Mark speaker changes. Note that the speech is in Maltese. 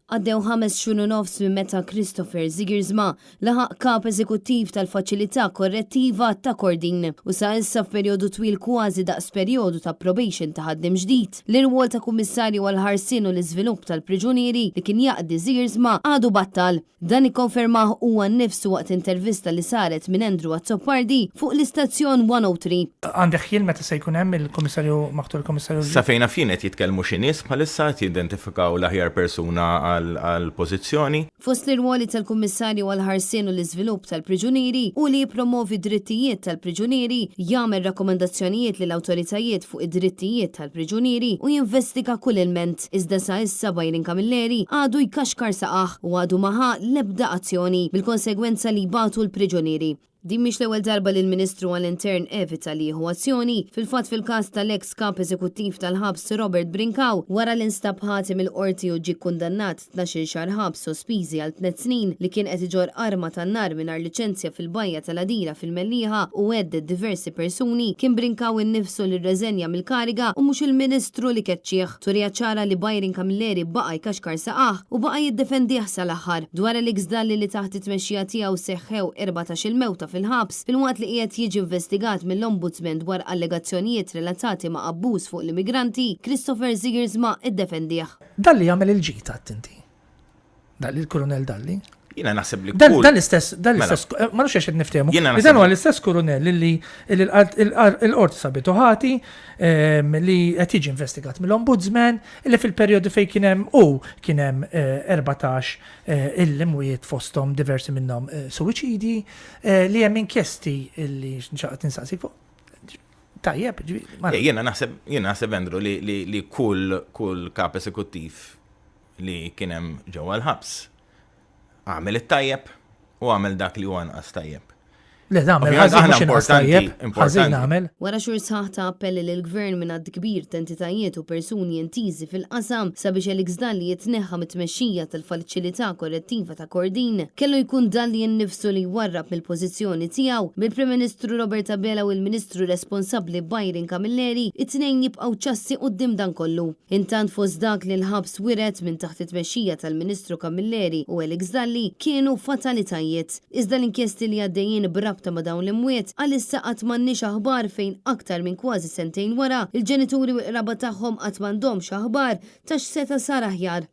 Speaker 1: Għaddew ħames xhur u nofs minn meta Christopher Ziegersma laħaq kap eżekuttiv tal-Faċilità Korrettiva ta' Kordin u sa issa f'perjodu twil kważi daqs perjodu ta' probation ta' ħaddiem ġdid, l-irwol ta' Kummissarju għall-Ħarsien u l-Iżvilupp tal-Priġunieri li kien jaqdi Ziegersma għadu battal. Dan ikkonfermah huwa nnifsu waqt intervista li saret minn Andrew Azzopardi fuq l-istazzjon 103.
Speaker 2: Għandek ħjiel meta se jkun hemm il-Kummissarju maħtur il-Kummissarju l-ġdid?
Speaker 3: Sa fejn naf jien qed jitkellmu xi nies bħalissa qed jidentifikaw l-aħjar persuna għall-pożizzjoni.
Speaker 1: Fost l-irwoli tal-Kummissarju għall-Ħarsien u l-Iżvilupp tal-Priġunieri hu li jippromovi d-drittijiet tal-priġunieri, jagħmel rakkomandazzjonijiet lill-awtoritajiet fuq id-drittijiet tal-priġunieri u jinvestiga kull ilment. Iżda sa issa Byron Camilleri għadu jkaxkar saqajh u għadu ma ħa l-ebda azzjoni, bil-konsegwenza li jbatu l-priġunieri. Din mhix l-ewwel darba li l-Ministru għall-Intern evita li jieħu azzjoni. Fil-fatt fil-każ tal-eks Kap Eżekuttiv tal-ħabs Robert Brincau, wara li nstab ħati mill-Qorti u ġie kkundannat 12-il xahar ħabs sospiżi għal tnett snin li kien qed iġorr arma tan-nar mingħajr liċenzja fil-Bajja tal-Għadira fil-Mellieħa u hedded diversi persuni, kien Brincau innifsu li rreżenja mill-kariga u mhux il-Ministru li keċċieh. Turija ċara li Byron Camilleri baqa' jkaxkar saqajh u baqa' jiddefendih sal-aħħar. Dwar Alex Dalli li taħt it-tmexxija tiegħu seħħew 14-il mewta fil-ħabs, filwaqt li qiegħed jiġi investigat mill-Ombudsman dwar allegazzjonijiet relatati ma' abbuż fuq l-immigranti, Christopher Ziegersma ddefendih.
Speaker 2: Dalli jagħmel il-ġid għadt inti. Dalli, il-Kurunell Dalli.
Speaker 3: Jiena naħseb li
Speaker 2: kull. Dan l-istess, dan mela. l-istess, eh, ma nafx qed niftehmu. Dan huwa l-istess kurunell li l-qorti sabitu ħati ehm, li qed jiġi investigat mill-Ombudsman li fil-perjodu fejn kien hemm u kien hemm 14 eh, eh, il-imwiet fosthom diversi minnhom suwiċidi li hemm inkjesti li nxaqt insaqsik fuq. Tajjeb,
Speaker 3: ġifieri. Jiena naħseb, jiena naħseb Andrew li kull kull kap esekuttiv li kien hemm ġewwa l-ħabs. Għamel it-tajjeb u għamel dak li huwa anqas tajjeb.
Speaker 2: Le, għamel ħażin mhux inqas tajjeb, ħażin għamel.
Speaker 1: Wara xhur sħaħ ta' appelli lill-Gvern minn għadd kbir ta' entitajiet u persuni intiżi fil-qasam sabiex Alex Dalli jitneħħa mit-tmexxija tal-Faċilità Korrettiva ta' Kordin, kellu jkun Dalli innifsu li jwarrab mill-pożizzjoni tiegħu, bil-Prim Ministru Robert Abela u l-Ministru responsabbli Byron Camilleri it-tnejn jibqgħu ċassi quddiem dan kollu. Intant fost dak li l-ħabs wiret minn taħt it-tmexxija tal-Ministru Camilleri u Alex Dalli kienu fatalitajiet. Iżda l-inkjesti li għaddejjin b'rabta ma' dawn l-imwiet għalissa qatt m'għandniex aħbar fejn aktar minn kważi sentejn wara, il-ġenituri u l-qraba tagħhom qatt m'għandhomx aħbar ta' x'seta' sar aħjar.